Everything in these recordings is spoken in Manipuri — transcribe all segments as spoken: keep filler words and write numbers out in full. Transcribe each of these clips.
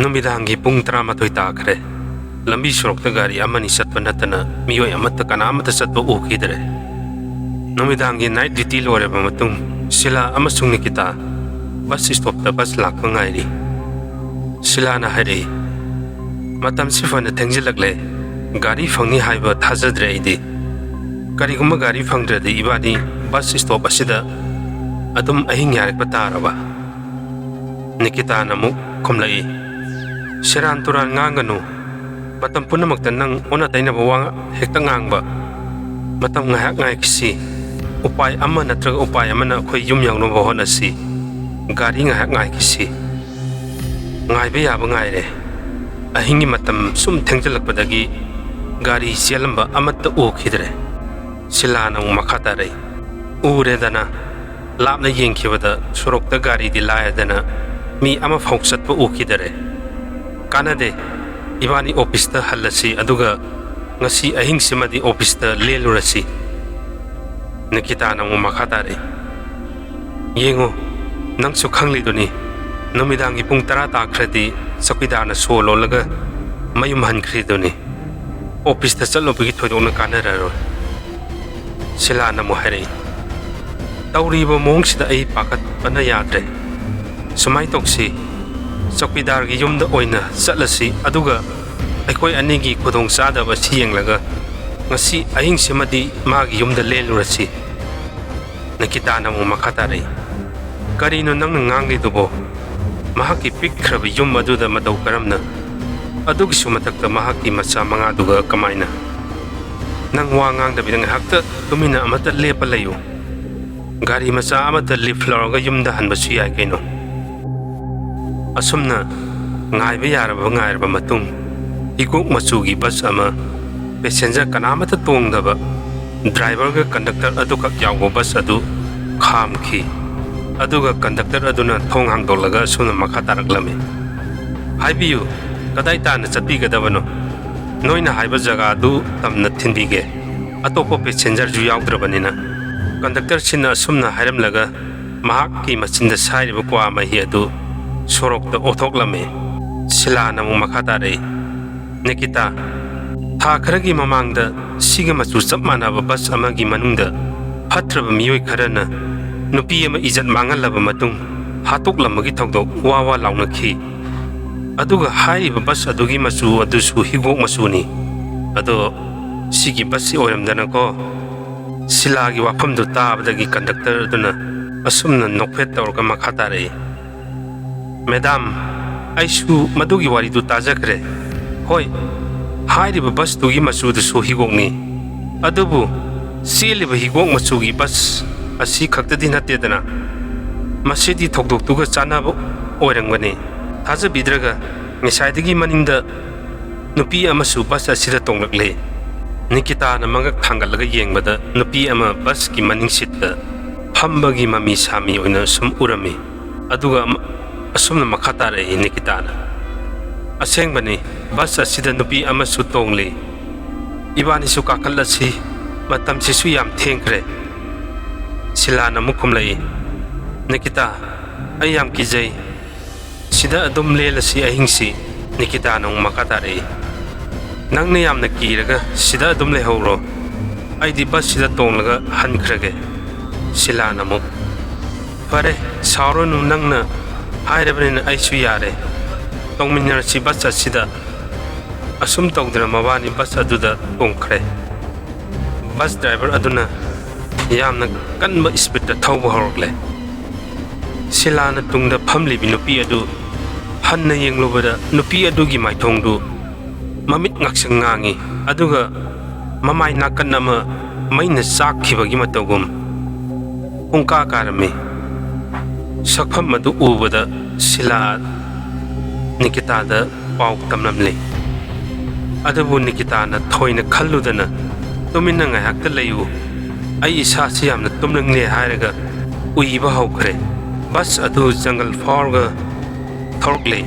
ꯅꯨꯃꯤꯗꯥꯡꯒꯤ ꯄꯨꯡ ꯇꯔꯥꯃꯥꯊꯣꯏ ꯇꯥꯈ꯭ꯔꯦ꯫ ꯂꯝꯕꯤ ꯁꯣꯔꯣꯛꯇ ꯒꯥꯔꯤ ꯑꯃꯅꯤ ꯆꯠꯄ ꯅꯠꯇꯅ ꯃꯤꯑꯣꯏ ꯑꯃꯠꯇ, ꯀꯅꯥ ꯑꯃꯠꯇ ꯆꯠꯄ ꯎꯈꯤꯗ꯭ꯔꯦ꯫ ꯅꯨꯃꯤꯗꯥꯡꯒꯤ night duty ꯂꯣꯏꯔꯕ ꯃꯇꯨꯡ ꯁꯤꯂꯥ ꯑꯃꯁꯨꯡ ꯅꯤꯀꯤꯇꯥ bus stopꯇ bus ꯂꯥꯛꯄ ꯉꯥꯏꯔꯤ꯫ ꯁꯤꯂꯥꯅ ꯍꯥꯏꯔꯛꯏ, "ꯃꯇꯝꯁꯤ ꯐꯅ ꯊꯦꯡꯖꯤꯜꯂꯛꯂꯦ, ꯒꯥꯔꯤ ꯐꯪꯅꯤ ꯍꯥꯏꯕ ꯊꯥꯖꯗ꯭ꯔꯦ ꯑꯩꯗꯤ꯫ ꯀꯔꯤꯒꯨꯝꯕ ꯒꯥꯔꯤ ꯐꯪꯗ꯭ꯔꯗꯤ ꯏꯕꯥꯅꯤ bus stop ꯑꯁꯤꯗ ꯑꯗꯨꯝ ꯑꯍꯤꯡ ꯌꯥꯔꯛꯄ ꯇꯥꯔꯕ?" ꯅꯤꯀꯤꯇꯥꯅ ꯑꯃꯨꯛ ꯈꯨꯝꯂꯛꯏ, "ꯁꯦꯔꯥꯟ ꯇꯨꯔꯥꯟ ꯉꯥꯡꯒꯅꯨ꯫ ꯃꯇꯝ ꯄꯨꯝꯅꯃꯛꯇ ꯅꯪ ꯑꯣꯟꯅ ꯇꯩꯅꯕ ꯋꯥ ꯍꯦꯛꯇ ꯉꯥꯡꯕ꯫ ꯃꯇꯝ ꯉꯥꯏꯍꯥꯛ ꯉꯥꯏꯈꯤꯁꯤ꯫ ꯎꯄꯥꯏ ꯑꯃ ꯅꯠꯇ꯭ꯔꯒ ꯎꯄꯥꯏ ꯑꯃꯅ ꯑꯩꯈꯣꯏ ꯌꯨꯝ ꯌꯧꯅꯕ ꯍꯣꯠꯅꯁꯤ꯫ ꯒꯥꯔꯤ ꯉꯥꯏꯍꯥꯛ ꯉꯥꯏꯈꯤꯁꯤ꯫" ꯉꯥꯏꯕ ꯌꯥꯕ ꯉꯥꯏꯔꯦ꯫ ꯑꯍꯤꯡꯒꯤ ꯃꯇꯝ ꯁꯨꯝ ꯊꯦꯡꯖꯤꯜꯂꯛꯄꯗꯒꯤ ꯒꯥꯔꯤ ꯆꯦꯜꯂꯝꯕ ꯑꯃꯠꯇ ꯎꯈꯤꯗ꯭ꯔꯦ꯫ ꯁꯤꯂꯥꯅ ꯑꯃꯨꯛ ꯃꯈꯥ ꯇꯥꯔꯛꯏ, "ꯎꯔꯦꯗꯅ, ꯂꯥꯞꯅ ꯌꯦꯡꯈꯤꯕꯗ ꯁꯣꯔꯣꯛꯇ ꯒꯥꯔꯤꯗꯤ ꯂꯥꯏꯔꯗꯅ ꯃꯤ ꯑꯃꯐꯥꯎ ꯆꯠꯄ ꯎꯈꯤꯗꯔꯦ꯫ ꯀꯥꯟꯅꯗꯦ, ꯏꯕꯥꯅꯤ officeꯇ ꯍꯜꯂꯁꯤ, ꯑꯗꯨꯒ ꯉꯁꯤ ꯑꯍꯤꯡꯁꯤꯃꯗꯤ officeꯇ ꯂꯦꯜꯂꯨꯔꯁꯤ꯫" ꯅꯤꯀꯤꯇꯥꯅ ꯑꯃꯨꯛ ꯃꯈꯥ ꯇꯥꯔꯛꯏ, "ꯌꯦꯡꯉꯨ, ꯅꯪꯁꯨ ꯈꯪꯂꯤꯗꯨꯅꯤ, ꯅꯨꯃꯤꯗꯥꯡꯒꯤ ꯄꯨꯡ ꯇꯔꯥ ꯇꯥꯈ꯭ꯔꯗꯤ ꯆꯧꯀꯤꯗꯥꯔꯅ ꯁꯣ ꯂꯣꯜꯂꯒ ꯃꯌꯨꯝ ꯍꯟꯈ꯭ꯔꯤꯗꯨꯅꯤ꯫ Officeꯇ ꯆꯠꯂꯨꯕꯒꯤ ꯊꯣꯏꯗꯣꯛꯅ ꯀꯥꯟꯅꯔꯔꯣꯏ꯫" ꯁꯤꯂꯥꯅ ꯑꯃꯨꯛ ꯍꯥꯏꯔꯛꯏ, "ꯇꯧꯔꯤꯕ ꯃꯑꯣꯡꯁꯤꯗ ꯑꯩ ꯄꯥꯈꯠꯄꯅ ꯌꯥꯗ꯭ꯔꯦ꯫ ꯁꯨꯃꯥꯏꯅ ꯇꯧꯁꯤ, ꯆꯧꯀꯤꯗꯥꯔꯒꯤ ꯌꯨꯝꯗ ꯑꯣꯏꯅ ꯆꯠꯂꯁꯤ, ꯑꯗꯨꯒ ꯑꯩꯈꯣꯏ ꯑꯅꯤꯒꯤ ꯈꯨꯗꯣꯡꯆꯥꯗꯕ ꯑꯁꯤ ꯌꯦꯡꯂꯒ ꯉꯁꯤ ꯑꯍꯤꯡꯁꯤꯃꯗꯤ ꯃꯥꯒꯤ ꯌꯨꯝꯗ ꯂꯦꯜꯂꯨꯔꯁꯤ꯫" ꯅꯤꯀꯤꯇꯥꯅ ꯑꯃꯨꯛ ꯃꯈꯥ ꯇꯥꯔꯛꯏ, "ꯀꯔꯤꯅꯣ ꯅꯪꯅ ꯉꯥꯡꯂꯤꯗꯨꯕꯣ? ꯃꯍꯥꯛꯀꯤ ꯄꯤꯛꯈ꯭ꯔꯕ ꯌꯨꯝ ꯑꯗꯨꯗ ꯃꯇꯧ ꯀꯔꯝꯅ? ꯑꯗꯨꯒꯤꯁꯨ ꯃꯊꯛꯇ ꯃꯍꯥꯛꯀꯤ ꯃꯆꯥ ꯃꯉꯥꯗꯨꯒ ꯀꯃꯥꯏꯅ? ꯅꯪ ꯋꯥ ꯉꯥꯡꯗꯕꯤꯗ ꯉꯥꯏꯍꯥꯛꯇ ꯇꯨꯃꯤꯟꯅ ꯑꯃꯠꯇ ꯂꯦꯞꯄ ꯂꯩꯌꯨ꯫ ꯒꯥꯔꯤ ꯃꯆꯥ ꯑꯃꯠꯇ lift ꯂꯧꯔꯒ ꯌꯨꯝꯗ ꯍꯟꯕꯁꯨ ꯌꯥꯏ ꯀꯩꯅꯣ꯫" ꯑꯁꯨꯝꯅ ꯉꯥꯏꯕ ꯌꯥꯔꯕ ꯉꯥꯏꯔꯕ ꯃꯇꯨꯡ, ꯍꯤꯒꯣꯛ ꯃꯆꯨꯒꯤ bus ꯑꯃ, passenger ꯀꯅꯥꯃꯠꯇ ꯇꯣꯡꯗꯕ, driverꯒ conductor ꯑꯗꯨꯈꯛ ꯌꯥꯎꯕ bus ꯑꯗꯨ ꯈꯥꯝꯈꯤ꯫ ꯑꯗꯨꯒ conductor ꯑꯗꯨꯅ ꯊꯣꯡ ꯍꯥꯡꯗꯣꯛꯂꯒ ꯑꯁꯨꯝꯅ ꯃꯈꯥ ꯇꯥꯔꯛꯂꯝꯃꯤ, "ꯍꯥꯏꯕꯤꯌꯨ, ꯀꯗꯥꯏ ꯇꯥꯟꯅ ꯆꯠꯄꯤꯒꯗꯕꯅꯣ? ꯅꯣꯏꯅ ꯍꯥꯏꯕ ꯖꯒꯥ ꯑꯗꯨ ꯇꯝꯅ ꯊꯤꯟꯕꯤꯒꯦ꯫ ꯑꯇꯣꯞꯄ passengerꯁꯨ ꯌꯥꯎꯗ꯭ꯔꯕꯅꯤꯅ꯫" Conductorꯁꯤꯅ ꯑꯁꯨꯝꯅ ꯍꯥꯏꯔꯝꯂꯒ ꯃꯍꯥꯛꯀꯤ ꯃꯆꯤꯟꯗ ꯁꯥꯏꯔꯤꯕ ꯀ꯭ꯋꯥ ꯃꯍꯤ ꯑꯗꯨ ꯁꯣꯔꯣꯛꯇ ꯑꯣꯊꯣꯛꯂꯝꯃꯤ꯫ ꯁꯤꯂꯥꯅ ꯑꯃꯨꯛ ꯃꯈꯥ ꯇꯥꯔꯛꯏ, "ꯅꯤꯀꯤꯇꯥ, ꯊꯥ ꯈꯔꯒꯤ ꯃꯃꯥꯡꯗ ꯁꯤꯒ ꯃꯆꯨ ꯆꯞ ꯃꯥꯟꯅꯕ ꯕꯁ ꯑꯃꯒꯤ ꯃꯅꯨꯡꯗ ꯐꯠꯇ꯭ꯔꯕ ꯃꯤꯑꯣꯏ ꯈꯔꯅ ꯅꯨꯄꯤ ꯑꯃ ꯏꯖꯠ ꯃꯥꯡꯍꯜꯂꯕ ꯃꯇꯨꯡ ꯍꯥꯠꯇꯣꯛꯂꯝꯕꯒꯤ ꯊꯧꯗꯣꯛ ꯋꯥ ꯋꯥ ꯂꯥꯎꯅꯈꯤ꯫ ꯑꯗꯨꯒ ꯍꯥꯏꯔꯤꯕ ꯕꯁ ꯑꯗꯨꯒꯤ ꯃꯆꯨ ꯑꯗꯨꯁꯨ ꯍꯤꯒꯣꯛ ꯃꯆꯨꯅꯤ꯫ ꯑꯗꯣ ꯁꯤꯒꯤ ꯕꯁꯁꯤ ꯑꯣꯏꯔꯝꯗꯅꯀꯣ?" ꯁꯤꯂꯥꯒꯤ ꯋꯥꯐꯝꯗꯨ ꯇꯥꯕꯗꯒꯤ ꯀꯟꯗꯛꯇꯔ ꯑꯗꯨꯅ ꯑꯁꯨꯝꯅ ꯅꯣꯛꯐꯦꯠ ꯇꯧꯔꯒ ꯃꯈꯥ ꯇꯥꯔꯛꯏ, "ꯃꯦꯗꯥꯝ, ꯑꯩꯁꯨ ꯃꯗꯨꯒꯤ ꯋꯥꯔꯤꯗꯨ ꯇꯥꯖꯈ꯭ꯔꯦ꯫ ꯍꯣꯏ, ꯍꯥꯏꯔꯤꯕ ꯕꯁꯇꯨꯒꯤ ꯃꯆꯨꯗꯨꯁꯨ ꯍꯤꯒꯣꯛꯅꯤ꯫ ꯑꯗꯨꯕꯨ ꯆꯦꯜꯂꯤꯕ ꯍꯤꯒꯣꯛ ꯃꯆꯨꯒꯤ ꯕꯁ ꯑꯁꯤ ꯈꯛꯇꯗꯤ ꯅꯠꯇꯦꯗꯅ꯫ ꯃꯁꯤꯗꯤ ꯊꯧꯗꯣꯛꯇꯨꯒ ꯆꯥꯟꯅꯕ ꯑꯣꯏꯔꯝꯒꯅꯤ꯫ ꯊꯥꯖꯕꯤꯗ꯭ꯔꯒ ꯉꯁꯥꯏꯗꯒꯤ ꯃꯅꯤꯡꯗ ꯅꯨꯄꯤ ꯑꯃꯁꯨ ꯕꯁ ꯑꯁꯤꯗ ꯇꯣꯡꯂꯛꯂꯦ꯫" ꯅꯤꯀꯤꯇꯥꯅ ꯃꯉꯛ ꯊꯥꯡꯒꯠꯂꯒ ꯌꯦꯡꯕꯗ ꯅꯨꯄꯤ ꯑꯃ ꯕꯁꯀꯤ ꯃꯅꯤꯡ ꯁꯤꯠꯇ ꯐꯝꯕꯒꯤ ꯃꯃꯤ ꯁꯥꯃꯤ ꯑꯣꯏꯅ ꯁꯨꯝ ꯎꯔꯝꯃꯤ꯫ ꯑꯗꯨꯒ ꯑꯃ-, ꯑꯁꯨꯝꯅ ꯃꯈꯥ ꯇꯥꯔꯛꯏ ꯅꯤꯀꯤꯇꯥꯅ, "ꯑꯁꯦꯡꯕꯅꯤ, ꯕꯁ ꯑꯁꯤꯗ ꯅꯨꯄꯤ ꯑꯃꯁꯨ ꯇꯣꯡꯂꯤ꯫ ꯏꯕꯥꯅꯤꯁꯨ ꯀꯥꯈꯠꯂꯁꯤ, ꯃꯇꯝꯁꯤꯁꯨ ꯌꯥꯝ ꯊꯦꯡꯈ꯭ꯔꯦ꯫" ꯁꯤꯂꯥꯅ ꯑꯃꯨꯛ ꯈꯨꯝꯂꯛꯏ, "ꯅꯤꯀꯤꯇꯥ, ꯑꯩ ꯌꯥꯝ ꯀꯤꯖꯩ꯫ ꯁꯤꯗ ꯑꯗꯨꯝ ꯂꯦꯜꯂꯁꯤ ꯑꯍꯤꯡꯁꯤ꯫" ꯅꯤꯀꯤꯇꯥꯅ ꯑꯃꯨꯛ ꯃꯈꯥ ꯇꯥꯔꯛꯏ, "ꯅꯪꯅ ꯌꯥꯝꯅ ꯀꯤꯔꯒ ꯁꯤꯗ ꯑꯗꯨꯝ ꯂꯩꯍꯧꯔꯣ꯫ ꯑꯩꯗꯤ ꯕꯁꯁꯤꯗ ꯇꯣꯡꯂꯒ ꯍꯟꯈ꯭ꯔꯒꯦ꯫" ꯁꯤꯂꯥꯅ ꯑꯃꯨꯛ, "ꯐꯔꯦ, ꯁꯥꯎꯔꯅꯨ, ꯅꯪꯅ ꯍꯥꯏꯔꯕꯅꯤꯅ ꯑꯩꯁꯨ ꯌꯥꯔꯦ꯫ ꯇꯣꯡꯃꯤꯟꯅꯔꯁꯤ ꯕꯁ ꯑꯁꯤꯗ꯫" ꯑꯁꯨꯝ ꯇꯧꯗꯅ ꯃꯕꯥꯅꯤ ꯕꯁ ꯑꯗꯨꯗ ꯇꯣꯡꯈ꯭ꯔꯦ꯫ ꯕꯁ ꯗ꯭ꯔꯥꯏꯚꯔ ꯑꯗꯨꯅ ꯌꯥꯝꯅ ꯀꯟꯕ ꯁ꯭ꯄꯤꯗꯇ ꯊꯧꯕ ꯍꯧꯔꯛꯂꯦ꯫ ꯁꯤꯂꯥꯅ ꯇꯨꯡꯗ ꯐꯝꯂꯤꯕꯤ ꯅꯨꯄꯤ ꯑꯗꯨ ꯍꯟꯅ ꯌꯦꯡꯂꯨꯕꯗ ꯅꯨꯄꯤ ꯑꯗꯨꯒꯤ ꯃꯥꯏꯊꯣꯡꯗꯨ ꯃꯃꯤꯠ ꯉꯥꯛꯁꯪ ꯉꯥꯡꯉꯤ, ꯑꯗꯨꯒ ꯃꯃꯥꯏ ꯅꯥꯀꯟ ꯑꯃ ꯃꯩꯅ ꯆꯥꯛꯈꯤꯕꯒꯤ ꯃꯇꯧꯒꯨꯝ ꯄꯨꯡꯀꯥ ꯀꯥꯔꯝꯃꯤ꯫ ꯁꯛꯐꯝ ꯑꯗꯨ ꯎꯕꯗ ꯁꯤꯂꯥ ꯅꯤꯀꯤꯇꯥꯗ ꯄꯥꯎ ꯇꯝꯂꯝꯂꯤ꯫ ꯑꯗꯨꯕꯨ ꯅꯤꯀꯤꯇꯥꯅ ꯊꯣꯏꯅ ꯈꯜꯂꯨꯗꯅ, "ꯇꯨꯃꯤꯟꯅ ꯉꯥꯏꯍꯥꯛꯇ ꯂꯩꯌꯨ, ꯑꯩ ꯏꯁꯥꯁꯤ ꯌꯥꯝꯅ ꯇꯨꯝꯅꯤꯡꯂꯦ" ꯍꯥꯏꯔꯒ ꯎꯏꯕ ꯍꯧꯈ꯭ꯔꯦ꯫ ꯕꯁ ꯑꯗꯨ ꯖꯪꯒꯜ ꯐꯥꯎꯔꯒ ꯊꯧꯔꯛꯂꯦ꯫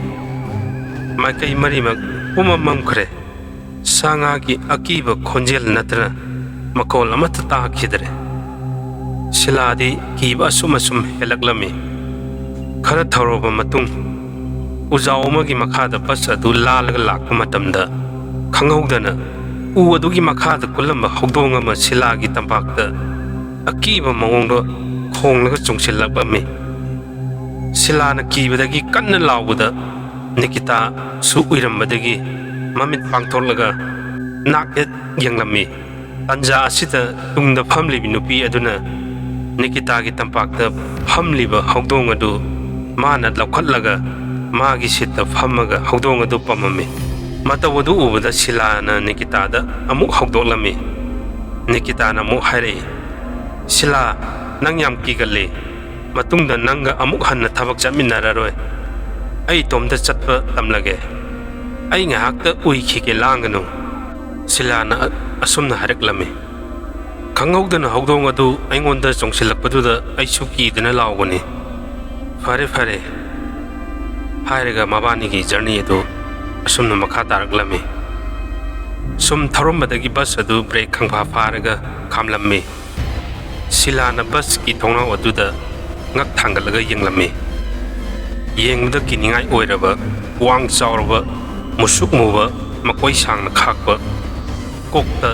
ꯃꯥꯏꯀꯩ ꯃꯔꯤꯃꯛ ꯄꯨꯝꯃꯝ ꯃꯝꯈ꯭ꯔꯦ꯫ ꯁꯥ ꯉꯥꯒꯤ ꯑꯀꯤꯕ ꯈꯣꯟꯖꯦꯜ ꯅꯠꯇꯅ ꯃꯈꯣꯜ ꯑꯃꯠꯇ ꯇꯥꯈꯤꯗ꯭ꯔꯦ꯫ ꯁꯤꯂꯥꯗꯤ ꯀꯤꯕ ꯑꯁꯨꯝ ꯑꯁꯨꯝ ꯍꯦꯜꯂꯛꯂꯝꯃꯤ꯫ ꯈꯔ ꯊꯧꯔꯕ ꯃꯇꯨꯡ ꯎꯖꯥꯎ ꯑꯃꯒꯤ ꯃꯈꯥꯗ ꯕꯁ ꯑꯗꯨ ꯂꯥꯜꯂꯒ ꯂꯥꯛꯄ ꯃꯇꯝꯗ, ꯈꯪꯍꯧꯗꯅ ꯎ ꯑꯗꯨꯒꯤ ꯃꯈꯥꯗ ꯀꯨꯜꯂꯝꯕ ꯍꯧꯗꯣꯡ ꯑꯃ ꯁꯤꯂꯥꯒꯤ ꯇꯝꯄꯥꯛꯇ ꯑꯀꯤꯕ ꯃꯑꯣꯡꯗ ꯈꯣꯡꯂꯒ ꯆꯣꯡꯁꯤꯜꯂꯛꯂꯝꯃꯤ꯫ ꯁꯤꯂꯥꯅ ꯀꯤꯕꯗꯒꯤ ꯀꯟꯅ ꯂꯥꯎꯕꯗ, ꯅꯤꯀꯤꯇꯥꯁꯨ ꯎꯏꯔꯝꯕꯗꯒꯤ ꯃꯃꯤꯠ ꯄꯥꯡꯊꯣꯛꯂꯒ ꯅꯥꯛ ꯌꯦꯠ ꯌꯦꯡꯂꯝꯃꯤ꯫ ꯇꯥꯟꯖꯥ ꯑꯁꯤꯗ ꯇꯨꯡꯗ ꯐꯝꯂꯤꯕꯤ ꯅꯨꯄꯤ ꯑꯗꯨꯅ ꯅꯤꯀꯤꯇꯥꯒꯤ ꯇꯝꯄꯥꯛꯇ ꯐꯝꯂꯤꯕ ꯍꯧꯗꯣꯡ ꯑꯗꯨ ꯃꯥꯅ ꯂꯧꯈꯠꯂꯒ ꯃꯥꯒꯤ ꯁꯤꯠꯇ ꯐꯝꯃꯒ ꯍꯧꯗꯣꯡ ꯑꯗꯨ ꯄꯝꯃꯝꯃꯤ꯫ ꯃꯇꯧ ꯑꯗꯨ ꯎꯕꯗ ꯁꯤꯂꯥꯅ ꯅꯤꯀꯤꯇꯥꯗ ꯑꯃꯨꯛ ꯍꯧꯗꯣꯛꯂꯝꯃꯤ꯫ ꯅꯤꯀꯤꯇꯥꯅ ꯑꯃꯨꯛ ꯍꯥꯏꯔꯛꯏ, "ꯁꯤꯂꯥ, ꯅꯪ ꯌꯥꯝ ꯀꯤꯒꯜꯂꯤ꯫ ꯃꯇꯨꯡꯗ ꯅꯪꯒ ꯑꯃꯨꯛ ꯍꯟꯅ ꯊꯕꯛ ꯆꯠꯃꯤꯟꯅꯔꯔꯣꯏ꯫ ꯑꯩ ꯏꯇꯣꯝꯇ ꯆꯠꯄ ꯇꯝꯂꯒꯦ꯫ ꯑꯩ ꯉꯥꯏꯍꯥꯛꯇ ꯎꯏꯈꯤꯒꯦ, ꯂꯥꯡꯒꯅꯨ꯫" ꯁꯤꯂꯥꯅ ꯑ-, ꯑꯁꯨꯝꯅ ꯍꯥꯏꯔꯛꯂꯝꯃꯤ꯫ ꯈꯪꯍꯧꯗꯅ ꯍꯧꯗꯣꯡ ꯑꯗꯨ ꯑꯩꯉꯣꯟꯗ ꯆꯣꯡꯁꯤꯜꯂꯛꯄꯗꯨꯗ ꯑꯩꯁꯨ ꯀꯤꯗꯨꯅ ꯂꯥꯎꯕꯅꯤ꯫ "ꯐꯔꯦ, ꯐꯔꯦ," ꯍꯥꯏꯔꯒ ꯃꯕꯥꯅꯤꯒꯤ ꯖꯔꯅꯤ ꯑꯗꯨ ꯑꯁꯨꯝꯅ ꯃꯈꯥ ꯇꯥꯔꯛꯂꯝꯃꯤ꯫ ꯁꯨꯝ ꯊꯧꯔꯝꯕꯗꯒꯤ ꯕꯁ ꯑꯗꯨ ꯕ꯭ꯔꯦꯛ ꯈꯪꯐꯥ ꯐꯥꯔꯒ ꯈꯥꯝꯂꯝꯃꯤ꯫ ꯁꯤꯂꯥꯅ ꯕꯁꯀꯤ ꯊꯣꯡꯅꯥꯎ ꯑꯗꯨꯗ ꯉꯛ ꯊꯥꯡꯒꯠꯂꯒ ꯌꯦꯡꯂꯝꯃꯤ꯫ ꯌꯦꯡꯕꯗ ꯀꯤꯅꯤꯡꯉꯥꯏ ꯑꯣꯏꯔꯕ, ꯋꯥꯡ ꯆꯥꯎꯔꯕ, ꯃꯨꯁꯨꯛ ꯃꯨꯕ, ꯃꯀꯣꯏ ꯁꯥꯡꯅ ꯈꯥꯛꯄ, ꯀꯣꯛꯇ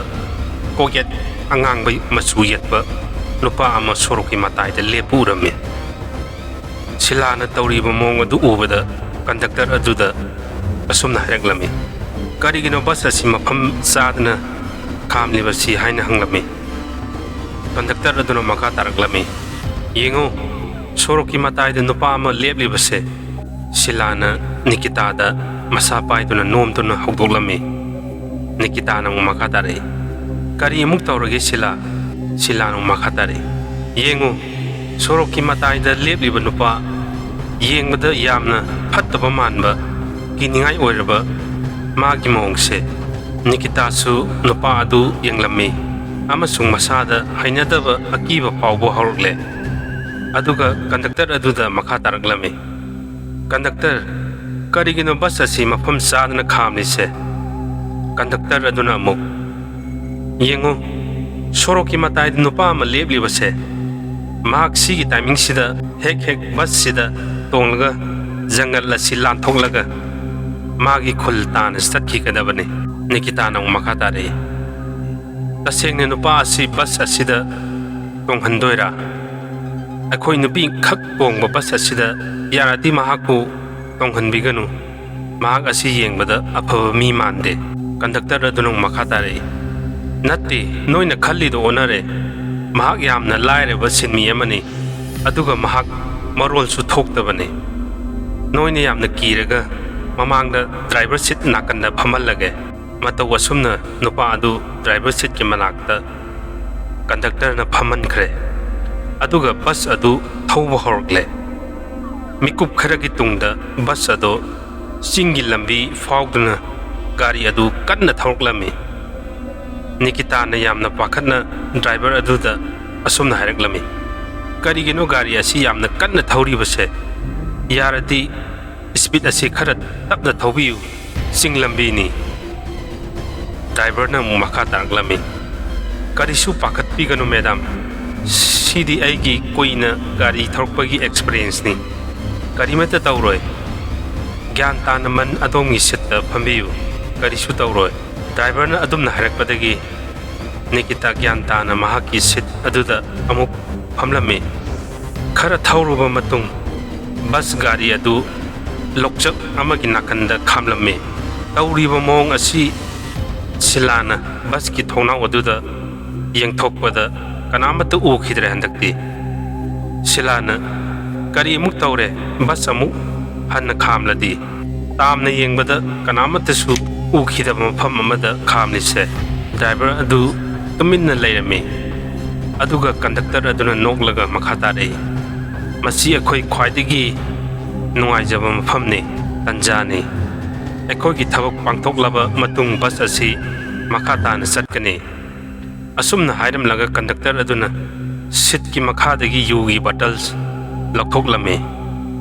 ꯀꯣꯛꯌꯦꯠ ꯑꯉꯥꯡꯕ ꯃꯆꯨ ꯌꯦꯠꯄ ꯅꯨꯄꯥ ꯑꯃ ꯁꯣꯔꯣꯛꯀꯤ ꯃꯇꯥꯏꯗ ꯂꯦꯞꯄ ꯎꯔꯝꯃꯤ꯫ ꯁꯤꯂꯥꯅ ꯇꯧꯔꯤꯕ ꯃꯑꯣꯡ ꯑꯗꯨ ꯎꯕꯗ ꯀꯟꯗꯛꯇꯔ ꯑꯗꯨꯗ ꯑꯁꯨꯝꯅ ꯍꯥꯏꯔꯛꯂꯝꯃꯤ, "ꯀꯔꯤꯒꯤꯅꯣ ꯕꯁ ꯑꯁꯤ ꯃꯐꯝ ꯆꯥꯗꯅ ꯈꯥꯝꯂꯤꯕꯁꯤ?" ꯍꯥꯏꯅ ꯍꯪꯂꯝꯃꯤ꯫ ꯀꯟꯗꯛꯇꯔ ꯑꯗꯨꯅ ꯃꯈꯥ ꯇꯥꯔꯛꯂꯝꯃꯤ, "ꯌꯦꯡꯉꯨ, ꯁꯣꯔꯣꯛꯀꯤ ꯃꯇꯥꯏꯗ ꯅꯨꯄꯥ ꯑꯃ ꯂꯦꯞꯂꯤꯕꯁꯦ꯫" ꯁꯤꯂꯥꯅ ꯅꯤꯀꯤꯇꯥꯗ ꯃꯁꯥ ꯄꯥꯏꯗꯨꯅ ꯅꯣꯝꯗꯨꯅ ꯍꯧꯗꯣꯛꯂꯝꯃꯤ꯫ ꯅꯤꯀꯤꯇꯥꯅ ꯑꯃꯨꯛ ꯃꯈꯥ ꯇꯥꯔꯛꯏ, "ꯀꯔꯤ ꯑꯃꯨꯛ ꯇꯧꯔꯒꯦ ꯁꯤꯂꯥ?" ꯁꯤꯂꯥꯅ ꯑꯃꯨꯛ ꯃꯈꯥ ꯇꯥꯔꯛꯏ, "ꯌꯦꯡꯉꯨ, ꯁꯣꯔꯣꯛꯀꯤ ꯃꯇꯥꯏꯗ ꯂꯦꯞꯂꯤꯕ ꯅꯨꯄꯥ, ꯌꯦꯡꯕꯗ ꯌꯥꯝꯅ ꯐꯠꯇꯕ ꯃꯥꯟꯕ, ꯀꯤꯅꯤꯡꯉꯥꯏ ꯑꯣꯏꯔꯕ ꯃꯥꯒꯤ ꯃꯑꯣꯡꯁꯦ꯫" ꯅꯤꯀꯤꯇꯥꯁꯨ ꯅꯨꯄꯥ ꯑꯗꯨ ꯌꯦꯡꯂꯝꯃꯤ ꯑꯃꯁꯨꯡ ꯃꯁꯥꯗ ꯍꯩꯅꯗꯕ, ꯑꯀꯤꯕ ꯐꯥꯎꯕ ꯍꯧꯔꯛꯂꯦ꯫ ꯑꯗꯨꯒ ꯀꯟꯗꯛꯇꯔ ꯑꯗꯨꯗ ꯃꯈꯥ ꯇꯥꯔꯛꯂꯝꯃꯤ, "ꯀꯟꯗꯛꯇꯔ, ꯀꯔꯤꯒꯤꯅꯣ ꯕꯁ ꯑꯁꯤ ꯃꯐꯝ ꯆꯥꯗꯅ ꯈꯥꯝꯂꯤꯁꯦ?" ꯀꯟꯗꯛꯇꯔ ꯑꯗꯨꯅ ꯑꯃꯨꯛ, "ꯌꯦꯡꯉꯨ, ꯁꯣꯔꯣꯛꯀꯤ ꯃꯇꯥꯏꯗ ꯅꯨꯄꯥ ꯑꯃ ꯂꯦꯞꯂꯤꯕꯁꯦ꯫ ꯃꯍꯥꯛ ꯁꯤꯒꯤ ꯇꯥꯏꯃꯤꯡꯁꯤꯗ ꯍꯦꯛ ꯍꯦꯛ ꯕꯁꯁꯤꯗ ꯇꯣꯡꯂꯒ ꯖꯪꯒꯜ ꯑꯁꯤ ꯂꯥꯟꯊꯣꯛꯂꯒ ꯃꯥꯒꯤ ꯈꯨꯜ ꯇꯥꯟꯅ ꯆꯠꯈꯤꯒꯗꯕꯅꯤ꯫ ꯅꯤꯀꯤꯇꯥꯅ ꯑꯃꯨꯛ ꯃꯈꯥ ꯇꯥꯔꯛꯏ, "ꯇꯁꯦꯡꯅ ꯅꯨꯄꯥ ꯑꯁꯤ ꯕꯁ ꯑꯁꯤꯗ ꯇꯣꯡꯍꯟꯗꯣꯏꯔꯥ? ꯑꯩꯈꯣꯏ ꯅꯨꯄꯤꯈꯛ ꯇꯣꯡꯕ ꯕꯁ ꯑꯁꯤꯗ ꯌꯥꯔꯗꯤ ꯃꯍꯥꯛꯄꯨ ꯇꯣꯡꯍꯟꯕꯤꯒꯅꯨ꯫ ꯃꯍꯥꯛ ꯑꯁꯤ ꯌꯦꯡꯕꯗ ꯑꯐꯕ ꯃꯤ ꯃꯥꯟꯗꯦ꯫" ꯀꯟꯗꯛꯇꯔ ꯑꯗꯨꯅ ꯑꯃꯨꯛ ꯃꯈꯥ ꯇꯥꯔꯛꯏ, "ꯅꯠꯇꯦ, ꯅꯣꯏꯅ ꯈꯜꯂꯤꯗꯣ ꯑꯣꯟꯅꯔꯦ꯫ ꯃꯍꯥꯛ ꯌꯥꯝꯅ ꯂꯥꯏꯔꯕ ꯁꯤꯟꯃꯤ ꯑꯃꯅꯤ, ꯑꯗꯨꯒ ꯃꯍꯥꯛ ꯃꯔꯣꯜꯁꯨ ꯊꯣꯛꯇꯕꯅꯤ꯫ ꯅꯣꯏꯅ ꯌꯥꯝꯅ ꯀꯤꯔꯒ ꯃꯃꯥꯡꯗ ꯗ꯭ꯔꯥꯏꯚꯔ ꯁꯤꯠ ꯅꯥꯀꯟꯗ ꯐꯝꯍꯜꯂꯒꯦ꯫" ꯃꯇꯧ ꯑꯁꯨꯝꯅ ꯅꯨꯄꯥ ꯑꯗꯨ ꯗ꯭ꯔꯥꯏꯚꯔ ꯁꯤꯠꯀꯤ ꯃꯅꯥꯛꯇ ꯀꯟꯗꯛꯇꯔꯅ ꯐꯝꯍꯟꯈ꯭ꯔꯦ꯫ ꯑꯗꯨꯒ ꯕꯁ ꯑꯗꯨ ꯊꯧꯕ ꯍꯧꯔꯛꯂꯦ꯫ ꯃꯤꯀꯨꯞ ꯈꯔꯒꯤ ꯇꯨꯡꯗ ꯕꯁ ꯑꯗꯨ ꯆꯤꯡꯒꯤ ꯂꯝꯕꯤ ꯐꯥꯎꯗꯨꯅ ꯒꯥꯔꯤ ꯑꯗꯨ ꯀꯟꯅ ꯊꯧꯔꯛꯂꯝꯃꯤ꯫ ꯅꯤꯀꯤꯇꯥꯅ ꯌꯥꯝꯅ ꯄꯥꯈꯠꯅ ꯗ꯭ꯔꯥꯏꯚꯔ ꯑꯗꯨꯗ ꯑꯁꯨꯝꯅ ꯍꯥꯏꯔꯛꯂꯝꯃꯤ, "ꯀꯔꯤꯒꯤꯅꯣ ꯒꯥꯔꯤ ꯑꯁꯤ ꯌꯥꯝꯅ ꯀꯟꯅ ꯊꯧꯔꯤꯕꯁꯦ? ꯌꯥꯔꯗꯤ ꯁ꯭ꯄꯤꯗ ꯑꯁꯤ ꯈꯔ ꯇꯞꯅ ꯊꯧꯕꯤꯌꯨ, ꯆꯤꯡ ꯂꯝꯕꯤꯅꯤ꯫" ꯗ꯭ꯔꯥꯏꯚꯔꯅ ꯑꯃꯨꯛ ꯃꯈꯥ ꯇꯥꯔꯛꯂꯝꯃꯤ, "ꯀꯔꯤꯁꯨ ꯄꯥꯈꯠꯄꯤꯒꯅꯨ ꯃꯦꯗꯥꯝ, ꯁꯤꯗꯤ ꯑꯩꯒꯤ ꯀꯨꯏꯅ ꯒꯥꯔꯤ ꯊꯧꯔꯛꯄꯒꯤ ꯑꯦꯛꯁꯄꯤꯔꯤꯌꯦꯟꯁꯅꯤ꯫ ꯀꯔꯤꯃꯠꯇ ꯇꯧꯔꯣꯏ꯫ ꯒ꯭ꯌꯥꯟ ꯇꯥꯅ ꯃꯟ ꯑꯗꯣꯝꯒꯤ ꯁꯤꯠꯇ ꯐꯝꯕꯤꯌꯨ, ꯀꯔꯤꯁꯨ ꯇꯧꯔꯣꯏ꯫" ꯗ꯭ꯔꯥꯏꯚꯔꯅ ꯑꯗꯨꯝꯅ ꯍꯥꯏꯔꯛꯄꯗꯒꯤ ꯅꯤꯀꯤꯇꯥ ꯒ꯭ꯌꯥꯟ ꯇꯥꯅ ꯃꯍꯥꯛꯀꯤ ꯁꯤꯠ ꯑꯗꯨꯗ ꯑꯃꯨꯛ ꯐꯝꯂꯝꯃꯤ꯫ ꯈꯔ ꯊꯧꯔꯨꯕ ꯃꯇꯨꯡ ꯕꯁ ꯒꯥꯔꯤ ꯑꯗꯨ ꯂꯣꯛꯆꯛ ꯑꯃꯒꯤ ꯅꯥꯀꯟꯗ ꯈꯥꯝꯂꯝꯃꯤ꯫ ꯇꯧꯔꯤꯕ ꯃꯑꯣꯡ ꯑꯁꯤ ꯁꯤꯂꯥꯅ ꯕꯁꯀꯤ ꯊꯣꯡꯅꯥꯎ ꯑꯗꯨꯗ ꯌꯦꯡꯊꯣꯛꯄꯗ ꯀꯅꯥꯃꯠꯇ ꯎꯈꯤꯗ꯭ꯔꯦ꯫ ꯍꯟꯗꯛꯇꯤ ꯁꯤꯂꯥꯅ, "ꯀꯔꯤ ꯑꯃꯨꯛ ꯇꯧꯔꯦ? ꯕꯁ ꯑꯃꯨꯛ ꯍꯟꯅ ꯈꯥꯝꯂꯗꯤ?" ꯇꯥꯝꯅ ꯌꯦꯡꯕꯗ ꯀꯅꯥꯃꯠꯇꯁꯨ ꯎꯈꯤꯗꯕ ꯃꯐꯝ ꯑꯃꯗ ꯈꯥꯝꯂꯤꯁꯦ꯫ ꯗ꯭ꯔꯥꯏꯚꯔ ꯑꯗꯨ ꯇꯨꯃꯤꯟꯅ ꯂꯩꯔꯝꯃꯤ꯫ ꯑꯗꯨꯒ ꯀꯟꯗꯛꯇꯔ ꯑꯗꯨꯅ ꯅꯣꯛꯂꯒ ꯃꯈꯥ ꯇꯥꯔꯛꯏ, "ꯃꯁꯤ ꯑꯩꯈꯣꯏ ꯈ꯭ꯋꯥꯏꯗꯒꯤ ꯅꯨꯡꯉꯥꯏꯖꯕ ꯃꯐꯝꯅꯤ, ꯇꯟꯖꯥꯅꯤ꯫ ꯑꯩꯈꯣꯏꯒꯤ ꯊꯕꯛ ꯄꯥꯡꯊꯣꯛꯂꯕ ꯃꯇꯨꯡ ꯕꯁ ꯑꯁꯤ ꯃꯈꯥ ꯇꯥꯅ ꯆꯠꯀꯅꯤ꯫" ꯑꯁꯨꯝꯅ ꯍꯥꯏꯔꯝꯂꯒ ꯀꯟꯗꯛꯇꯔ ꯑꯗꯨꯅ ꯁꯤꯠꯀꯤ ꯃꯈꯥꯗꯒꯤ ꯌꯨꯒꯤ ꯕꯣꯇꯜꯁ ꯂꯧꯊꯣꯛꯂꯝꯃꯤ꯫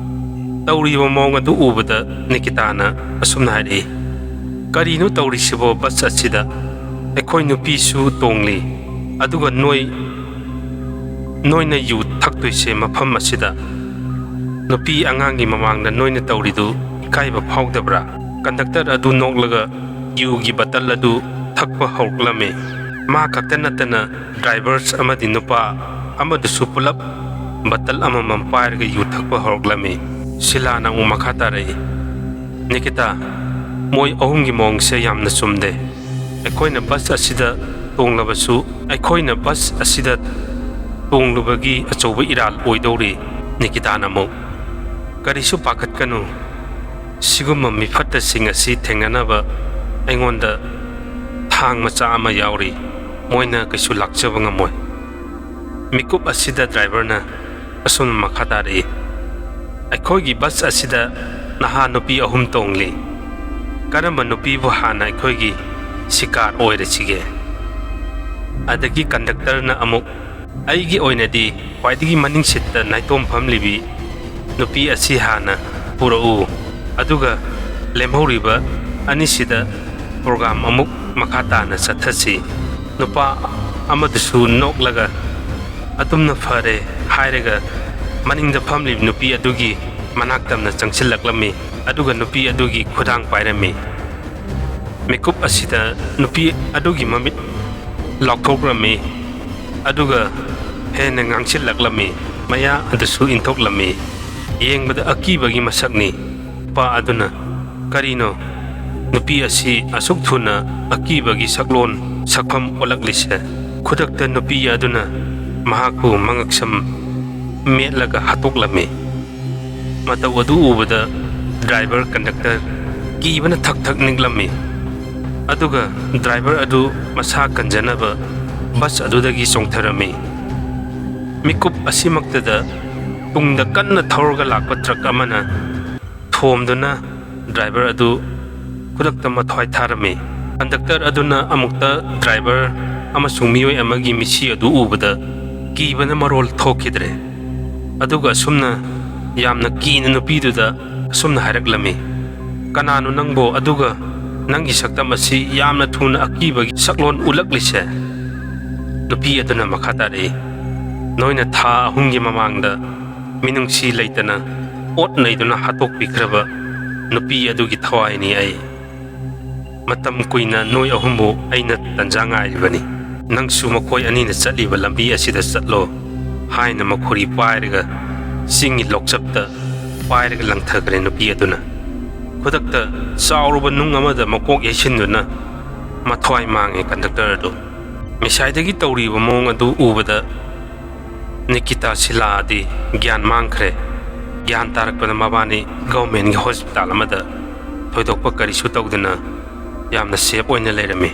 ꯇꯧꯔꯤꯕ ꯃꯑꯣꯡ ꯑꯗꯨ ꯎꯕꯗ ꯅꯤꯀꯤꯇꯥꯅ ꯑꯁꯨꯝꯅ ꯍꯥꯏꯔꯛꯏ, "ꯀꯔꯤꯅꯣ ꯇꯧꯔꯤꯁꯤꯕꯣ ꯕꯁ ꯑꯁꯤꯗ? ꯑꯩꯈꯣꯏ ꯅꯨꯄꯤꯁꯨ ꯇꯣꯡꯂꯤ, ꯑꯗꯨꯒ ꯅꯣꯏ, ꯅꯣꯏꯅ ꯌꯨ ꯊꯛꯇꯣꯏꯁꯦ ꯃꯐꯝ ꯑꯁꯤꯗ?" "ꯅꯨꯄꯤ ꯑꯉꯥꯡꯒꯤ ꯃꯃꯥꯡꯗ ꯅꯣꯏꯅ ꯇꯧꯔꯤꯗꯨ ꯏꯀꯥꯏꯕ ꯐꯥꯎꯗꯕ꯭ꯔꯥ?" ꯀꯟꯗꯛꯇꯔ ꯑꯗꯨ ꯅꯣꯛꯂꯒ ꯌꯨꯒꯤ ꯕꯇꯜ ꯑꯗꯨ ꯊꯛꯄ ꯍꯧꯔꯛꯂꯝꯃꯤ꯫ ꯃꯥ ꯈꯛꯇ ꯅꯠꯇꯅ ꯗ꯭ꯔꯥꯏꯚꯔꯁ ꯑꯃꯗꯤ ꯅꯨꯄꯥ ꯑꯃꯗꯨꯁꯨ ꯄꯨꯂꯞ ꯕꯇꯜ ꯑꯃꯃꯝ ꯄꯥꯏꯔꯒ ꯌꯨ ꯊꯛꯄ ꯍꯧꯔꯛꯂꯝꯃꯤ꯫ ꯁꯤꯂꯥꯅ ꯑꯃꯨꯛ ꯃꯈꯥ ꯇꯥꯔꯛꯏ, "ꯅꯤꯀꯤꯇꯥ, ꯃꯣꯏ ꯑꯍꯨꯝꯒꯤ ꯃꯑꯣꯡꯁꯦ ꯌꯥꯝꯅ ꯆꯨꯝꯗꯦ꯫ ꯑꯩꯈꯣꯏꯅ ꯕꯁ ꯑꯁꯤꯗ ꯇꯣꯡꯂꯕꯁꯨ, ꯑꯩꯈꯣꯏꯅ ꯕꯁ ꯑꯁꯤꯗ ꯇꯣꯡꯂꯨꯕꯒꯤ ꯑꯆꯧꯕ ꯏꯔꯥꯜ ꯑꯣꯏꯗꯧꯔꯤ꯫" ꯅꯤꯀꯤꯇꯥꯅ ꯑꯃꯨꯛ, "ꯀꯔꯤꯁꯨ ꯄꯥꯈꯠꯀꯅꯨ꯫ ꯁꯤꯒꯨꯝꯕ ꯃꯤꯐꯠꯇꯁꯤꯡ ꯑꯁꯤ ꯊꯦꯡꯅꯅꯕ ꯑꯩꯉꯣꯟꯗ ꯊꯥꯡ ꯃꯆꯥ ꯑꯃ ꯌꯥꯎꯔꯤ꯫ ꯃꯣꯏꯅ ꯀꯩꯁꯨ ꯂꯥꯛꯆꯕ ꯉꯝꯃꯣꯏ꯫" ꯃꯤꯀꯨꯞ ꯑꯁꯤꯗ ꯗ꯭ꯔꯥꯏꯚꯔꯅ ꯑꯁꯨꯝꯅ ꯃꯈꯥ ꯇꯥꯔꯛꯏ, "ꯑꯩꯈꯣꯏꯒꯤ ꯕꯁ ꯑꯁꯤꯗ ꯅꯍꯥ ꯅꯨꯄꯤ ꯑꯍꯨꯝ ꯇꯣꯡꯂꯤ꯫ ꯀꯔꯝꯕ ꯅꯨꯄꯤꯕꯨ ꯍꯥꯟꯅ ꯑꯩꯈꯣꯏꯒꯤ ꯁꯤꯀꯥꯔ ꯑꯣꯏꯔꯁꯤꯒꯦ?" ꯑꯗꯒꯤ ꯀꯟꯗꯛꯇꯔꯅ ꯑꯃꯨꯛ, "ꯑꯩꯒꯤ ꯑꯣꯏꯅꯗꯤ ꯈ꯭ꯋꯥꯏꯗꯒꯤ ꯃꯅꯤꯡ ꯁꯤꯠꯇ ꯅꯥꯏꯇꯣꯝ ꯐꯝꯂꯤꯕꯤ ꯅꯨꯄꯤ ꯑꯁꯤ ꯍꯥꯟꯅ ꯄꯨꯔꯛꯎ, ꯑꯗꯨꯒ ꯂꯦꯝꯍꯧꯔꯤꯕ ꯑꯅꯤꯁꯤꯗ ꯄ꯭ꯔꯣꯒ꯭ꯔꯥꯝ ꯑꯃꯨꯛ ꯃꯈꯥ ꯇꯥꯅ ꯆꯠꯊꯁꯤ꯫" ꯅꯨꯄꯥ ꯑꯃꯗꯨꯁꯨ ꯅꯣꯛꯂꯒ, "ꯑꯗꯨꯝꯅ ꯐꯔꯦ" ꯍꯥꯏꯔꯒ ꯃꯅꯤꯡꯗ ꯐꯝꯂꯤꯕ ꯅꯨꯄꯤ ꯑꯗꯨꯒꯤ ꯃꯅꯥꯛ ꯇꯝꯅ ꯆꯪꯁꯤꯜꯂꯛꯂꯝꯃꯤ, ꯑꯗꯨꯒ ꯅꯨꯄꯤ ꯑꯗꯨꯒꯤ ꯈꯨꯗꯥꯡ ꯄꯥꯏꯔꯝꯃꯤ꯫ ꯃꯤꯀꯨꯞ ꯑꯁꯤꯗ ꯅꯨꯄꯤ ꯑꯗꯨꯒꯤ ꯃꯃꯤꯠ ꯂꯥꯎꯊꯣꯛꯂꯝꯃꯤ, ꯑꯗꯨꯒ ꯍꯦꯟꯅ ꯉꯥꯡꯁꯤꯜꯂꯛꯂꯝꯃꯤ, ꯃꯌꯥ ꯑꯗꯨꯁꯨ ꯏꯟꯊꯣꯛꯂꯝꯃꯤ꯫ ꯌꯦꯡꯕꯗ ꯑꯀꯤꯕꯒꯤ ꯃꯁꯛꯅꯤ꯫ ꯅꯨꯄꯥ ꯑꯗꯨꯅ, "ꯀꯔꯤꯅꯣ ꯅꯨꯄꯤ ꯑꯁꯤ ꯑꯁꯨꯛ ꯊꯨꯅ ꯑꯀꯤꯕꯒꯤ ꯁꯛꯂꯣꯟ ꯁꯛꯐꯝ ꯑꯣꯜꯂꯛꯂꯤꯁꯦ?" ꯈꯨꯗꯛꯇ ꯅꯨꯄꯤ ꯑꯗꯨꯅ ꯃꯍꯥꯛꯄꯨ ꯃꯉꯛꯁꯝ ꯃꯦꯠꯂꯒ ꯍꯥꯠꯇꯣꯛꯂꯝꯃꯤ꯫ ꯃꯇꯧ ꯑꯗꯨ ꯎꯕꯗ ꯗ꯭ꯔꯥꯏꯚꯔ ꯀꯟꯗꯛꯇꯔ ꯀꯤꯕꯅ ꯊꯛ ꯊꯛ ꯅꯤꯛꯂꯝꯃꯤ꯫ ꯑꯗꯨꯒ ꯗ꯭ꯔꯥꯏꯚꯔ ꯑꯗꯨ ꯃꯁꯥ ꯀꯟꯖꯅꯕ ꯕꯁ ꯑꯗꯨꯗꯒꯤ ꯆꯣꯡꯊꯔꯝꯃꯤ꯫ ꯃꯤꯀꯨꯞ ꯑꯁꯤꯃꯛꯇꯗ ꯇꯨꯡꯗ ꯀꯟꯅ ꯊꯧꯔꯒ ꯂꯥꯛꯄ ꯇ꯭ꯔꯛ ꯑꯃꯅ ꯊꯣꯝꯗꯨꯅ ꯗ꯭ꯔꯥꯏꯚꯔ ꯑꯗꯨ ꯈꯨꯗꯛꯇ ꯃꯊ꯭ꯋꯥꯏ ꯊꯥꯔꯝꯃꯤ꯫ ꯀꯟꯗꯛꯇꯔ ꯑꯗꯨꯅ ꯑꯃꯨꯛꯇ ꯗ꯭ꯔꯥꯏꯚꯔ ꯑꯃꯁꯨꯡ ꯃꯤꯑꯣꯏ ꯑꯃꯒꯤ ꯃꯤꯠꯁꯤ ꯑꯗꯨ ꯎꯕꯗ ꯀꯤꯕꯅ ꯃꯔꯣꯜ ꯊꯣꯛꯈꯤꯗ꯭ꯔꯦ꯫ ꯑꯗꯨꯒ ꯑꯁꯨꯝꯅ ꯌꯥꯝꯅ ꯀꯤꯅ ꯅꯨꯄꯤꯗꯨꯗ ꯑꯁꯨꯝꯅ ꯍꯥꯏꯔꯛꯂꯝꯃꯤ, "ꯀꯅꯥꯅꯣ ꯅꯪꯕꯣ? ꯑꯗꯨꯒ ꯅꯪꯒꯤ ꯁꯛꯇꯝ ꯑꯁꯤ ꯌꯥꯝꯅ ꯊꯨꯅ ꯑꯀꯤꯕꯒꯤ ꯁꯛꯂꯣꯟ ꯎꯠꯂꯛꯂꯤꯁꯦ?" ꯅꯨꯄꯤ ꯑꯗꯨꯅ ꯃꯈꯥ ꯇꯥꯔꯛꯏ, "ꯅꯣꯏꯅ ꯊꯥ ꯑꯍꯨꯝꯒꯤ ꯃꯃꯥꯡꯗ ꯃꯤꯅꯨꯡꯁꯤ ꯂꯩꯇꯅ ꯑꯣꯠ ꯅꯩꯗꯨꯅ ꯍꯥꯠꯇꯣꯛꯄꯤꯈ꯭ꯔꯕ ꯅꯨꯄꯤ ꯑꯗꯨꯒꯤ ꯊꯋꯥꯏꯅꯤ ꯑꯩ꯫ ꯃꯇꯝ ꯀꯨꯏꯅ ꯅꯣꯏ ꯑꯍꯨꯝꯕꯨ ꯑꯩꯅ ꯇꯟꯖꯥ ꯉꯥꯏꯔꯤꯕꯅꯤ꯫ ꯅꯪꯁꯨ ꯃꯈꯣꯏ ꯑꯅꯤꯅ ꯆꯠꯂꯤꯕ ꯂꯝꯕꯤ ꯑꯁꯤꯗ ꯆꯠꯂꯣ ꯍꯥꯏꯅ ꯃꯈꯨꯔꯤ ꯄꯥꯏꯔꯒ ꯆꯤꯡꯒꯤ ꯂꯣꯛꯆꯞꯇ ꯄꯥꯏꯔꯒ ꯂꯪꯊꯈ꯭ꯔꯦ ꯅꯨꯄꯤ ꯑꯗꯨꯅ꯫ ꯈꯨꯗꯛꯇ ꯆꯥꯎꯔꯕ ꯅꯨꯡ ꯑꯃꯗ ꯃꯀꯣꯛ ꯌꯩꯁꯤꯟꯗꯨꯅ ꯃꯊ꯭ꯋꯥꯏ ꯃꯥꯡꯉꯦ ꯀꯟꯗꯛꯇꯔ ꯑꯗꯨ꯫ ꯃꯤꯁꯥꯏꯗꯒꯤ ꯇꯧꯔꯤꯕ ꯃꯑꯣꯡ ꯑꯗꯨ ꯎꯕꯗ ꯅꯤꯀꯤꯇꯥ ꯁꯤꯂꯥꯗꯤ ꯒ꯭ꯌꯥꯟ ꯃꯥꯡꯈ꯭ꯔꯦ꯫ ꯒ꯭ꯌꯥꯟ ꯇꯥꯔꯛꯄꯗ ꯃꯕꯥꯅꯤ ꯒꯚꯔꯟꯃꯦꯟꯒꯤ ꯍꯣꯁꯄꯤꯇꯥꯜ ꯑꯃꯗ ꯊꯣꯏꯗꯣꯛꯄ ꯀꯔꯤꯁꯨ ꯇꯧꯗꯅ ꯌꯥꯝꯅ ꯁꯦꯐ ꯑꯣꯏꯅ ꯂꯩꯔꯝꯃꯤ꯫